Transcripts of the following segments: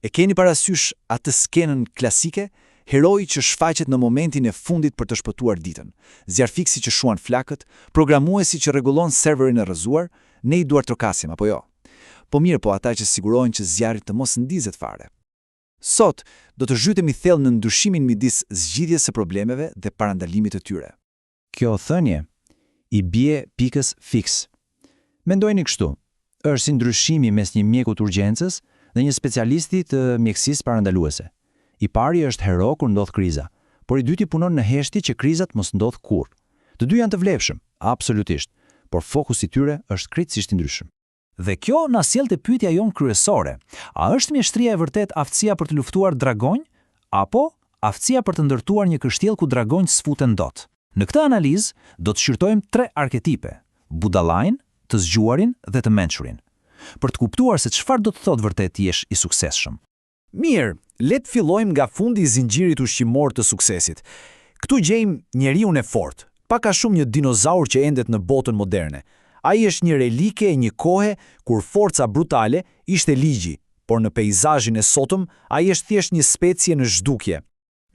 E keni parasysh atë skenën klasike? Heroi që shfaqet në momentin e fundit për të shpëtuar ditën, zjarrfiksi që shuan flakët, programuesi që rregullon serverin e rrëzuar, ne i duartrokasim apo jo? Po mirë, po ata që sigurohen që zjarri të mos ndizet fare. Sot do të zhytemi thellë në ndryshimin midis zgjidhjes së problemeve dhe parandalimit të tyre. Kjo thënie i bie pikës fiks. Mendojeni kështu, është si ndryshimi mes një mjeku të urgjencës dhe një specialisti të mjekësisë parandaluese. I pari është hero kur ndodh kriza, por i dyti punon në heshtje që kriza të mos ndodhë kurrë. Të dy janë të vlefshëm, absolutisht, por fokusi i tyre është krejtësisht i ndryshëm. Dhe kjo na sjell te pyetja jonë kryesore, a është mjeshtria e vërtetë aftësia për të luftuar dragonj, apo aftësia për të ndërtuar një kështjellë ku dragonjtë s'futen dot? Në këtë analizë do të shqyrtojmë tre arketipe, budallain, të zgjuarin dhe të mençurin, për të kuptuar se çfarë do të thotë vërtet të jesh i suksesshëm. Mirë, le të fillojmë nga fundi i zinxhirit ushqimor të suksesit. Këtu gjejmë njeriun e fortë, pak a shumë një dinozaur që endet në botën moderne. Ai është një relike e një kohe kur forca brutale ishte ligji, por në peizazhin e sotëm ai është thjesht një specie në zhdukje.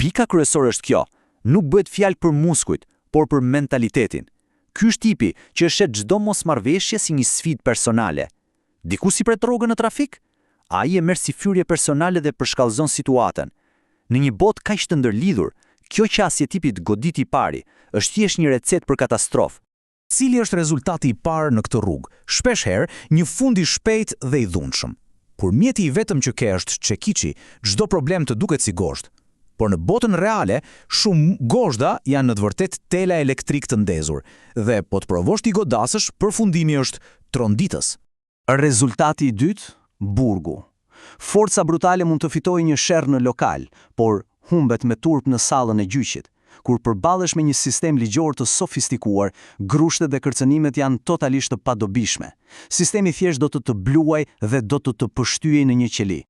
Pika kryesore është kjo, nuk bëhet fjalë për muskujt, por për mentalitetin. Ky është tipi që e sheh çdo mosmarrëveshje si një sfidë personale. Dikush i pret rrugën në trafik? Ai e merr si fyerje personale dhe përshkallëzon situatën. Në një botë kaq të ndërlidhur, kjo qasje tipit godit i pari është thjesht një recetë për katastrofë. Cili është rezultati i parë në këtë rrugë? Shpesh herë, një fund i shpejtë dhe i dhunshëm. Kur mjeti i vetëm që ke është çekiçi, çdo problem të duket si gozhdë. Por në botën reale, shumë gozhda janë në të vërtetë tela elektrikë të ndezur, dhe po të provosh t'i godasësh, përfundimi është tronditës. Rezultati i dytë? Burgu. Forca brutale mund të fitojë një sherr në lokal, por humbet me turp në sallën e gjyqit. Kur përballesh me një sistem ligjor të sofistikuar, grushtet dhe kërcënimet janë totalisht të padobishme. Sistemi thjesht do të të bluajë dhe do të të pështyjë në një qeli.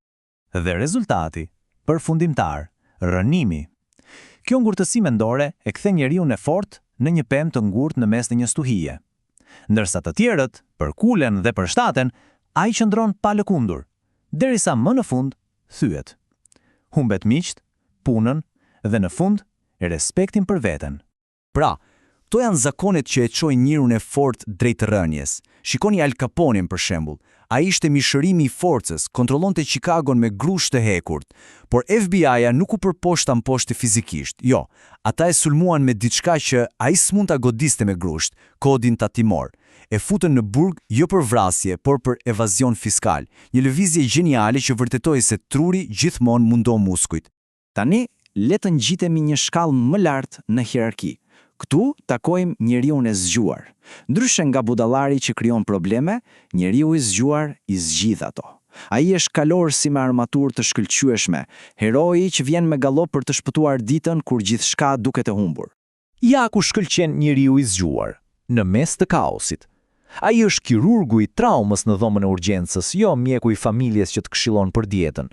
Dhe rezultati, përfundimtar, rrënimi. Kjo ngurtësi mendore e kthen njeriun e fortë në një pemë të ngurtë në mes të një stuhie. Ndërsa të tjerët përkulen dhe përshtaten, ai qëndron pa lëkundur, derisa më në fund thyhet. Humbet miqtë, punën dhe në fund respektin për veten. Pra, këto janë zakonet që e çojnë njeriun e fortë drejt rënies. Shikoni Al Caponen për shembull. Ai ishte mishërimi i forcës, kontrollonte Chicagon me grusht të hekurt. Por FBI-ja nuk u përpoq ta mposhte fizikisht. Jo, ata e sulmuan me diçka që ai s'mund ta godiste me grusht, kodin tatimor. E futën në burg jo për vrasje, por për evazion fiskal. Një lëvizje gjeniale që vërtetoi se truri gjithmonë mundon muskujt. Tani, le të ngjitemi një shkallë më lart në hierarki. Këtu takojmë njeriun e zgjuar. Ndryshe nga budallari që krijon probleme, njeriu i zgjuar i zgjidh ato. Ai është kalorësi me armaturë të shkëlqyeshme, heroi që vjen me gallop për të shpëtuar ditën kur gjithçka duket e humbur. Ja ku shkëlqen njeriu i zgjuar, në mes të kaosit. Ai është kirurgu i traumës në dhomën e urgjencës, jo mjeku i familjes që të këshillon për dietën.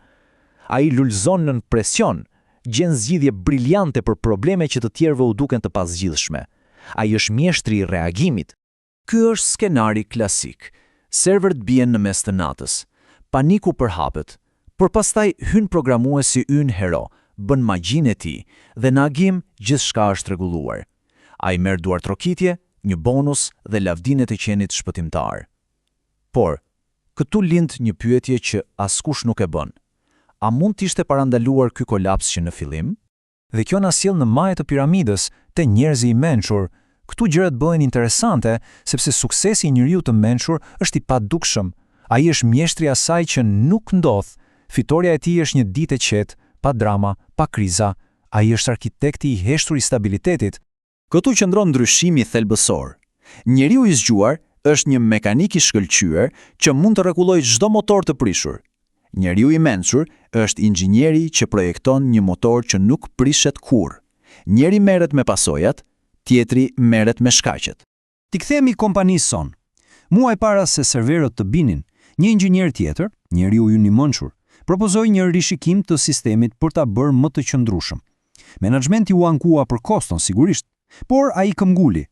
Ai lulëzon nën presion, gjen zgjidhje briliante për probleme që të tjerëve u duken të pazgjidhshme. Ai është mjeshtri i reagimit. Ky është skenari klasik. Serverët bien në mes të natës. Paniku përhapet. Por pastaj hyn programuesi ynë hero, bën magjinë e tij, dhe në agim gjithçka është rregulluar. Ai merr duartrokitje, një bonus dhe lavdinë e të qenit shpëtimtar. Por, këtu lind një pyetje që askush nuk e bën. A mund të ishte parandaluar ky kolaps që në fillim? Dhe kjo na sjell në majë të piramidës, te njerëzi i mençur. Këtu gjërat bëhen interesante, sepse suksesi i njeriut të mençur është i padukshëm. Ai është mjeshtri i asaj që nuk ndodh. Fitorja e tij është një ditë e qetë, pa drama, pa kriza. Ai është arkitekti i heshtur i stabilitetit. Këtu qëndron ndryshimi thelbësor. Njeriu i zgjuar është një mekanik i shkëlqyer që mund të rregullojë çdo motor të prishur. Njeriu i mençur është inxhinieri që projekton një motor që nuk prishet kurrë. Njëri merret me pasojat, tjetri merret me shkaqet. T'i kthehemi kompanisë sonë. Muaj para se serverët të binin, një inxhinier tjetër, njeriu ynë i mençur, propozoi një rishikim të sistemit për ta bërë më të qëndrueshëm. Menaxhmenti u ankua për koston, sigurisht, por ai këmbguli.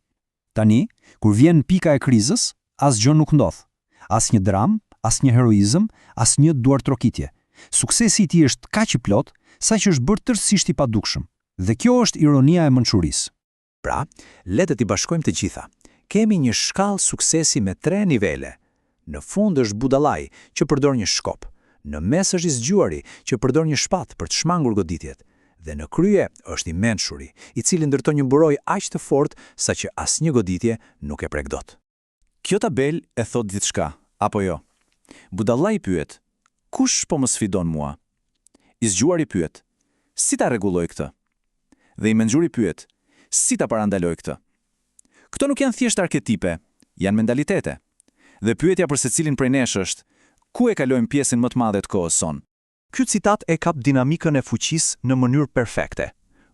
Tani, kur vjen pika e krizës, asgjë nuk ndodh. Asnjë dramë, asnjë heroizëm, asnjë duartrokitje. Suksesi i tij është kaq i plotë, saqë është bërë tërësisht i padukshëm. Dhe kjo është ironia e mençurisë. Pra, le të t'i bashkojmë të gjitha. Kemi një shkallë suksesi me tre nivele. Në fund është budallai, që përdor një shkop. Në mes është i zgjuari, që përdor një shpatë për të shmangur goditjet. Dhe në krye është i mençuri, i cili ndërton një mburojë aq të fortë saqë asnjë goditje nuk e prek dot. Kjo tabelë e thotë gjithçka, apo jo? Budallai pyet, kush po më sfidon mua? I zgjuari pyet, si ta rregulloj këtë? Dhe i mençuri pyet, si ta parandaloj këtë? Këto nuk janë thjesht arketipe, janë mentalitete. Dhe pyetja për secilin prej nesh është, ku e kalojmë pjesën më të madhe të kohës sonë? Ky citat e kap dinamikën e fuqisë në mënyrë perfekte.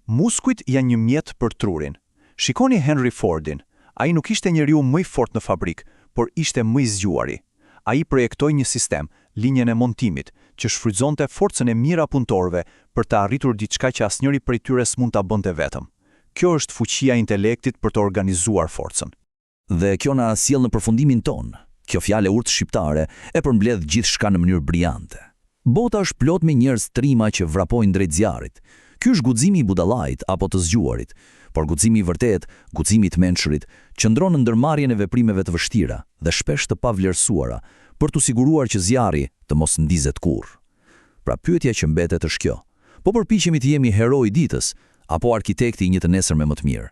Muskujt janë një mjet për trurin. Shikoni Henry Fordin. Ai nuk ishte njeriu më i fortë në fabrikë, por ishte më i zgjuari. Ai projektoi një sistem, linjën e montimit, që shfrytëzonte forcën e mijëra punëtorëve për të arritur diçka që asnjëri prej tyre s'mund ta bënte vetëm. Kjo është fuqia e intelektit për të organizuar forcën. Dhe kjo na sjell në përfundimin tonë. Kjo fjalë e urtë shqiptare e përmbledh gjithçka në mënyrë brillante. Bota është plot me njerëz trima që vrapojnë drejt zjarrit. Ky është guximi i budallait apo të zgjuarit. Por guximi i vërtetë, guximi i të mençurit, qëndron në ndërmarrjen e veprimeve të vështira dhe shpesh të pavlerësuara, për t'u siguruar që zjarri të mos ndizet kurrë. Pra pyetja që mbetet është kjo. Po përpiqemi të jemi heroi i ditës, apo arkitekti i një të nesërme më të mirë?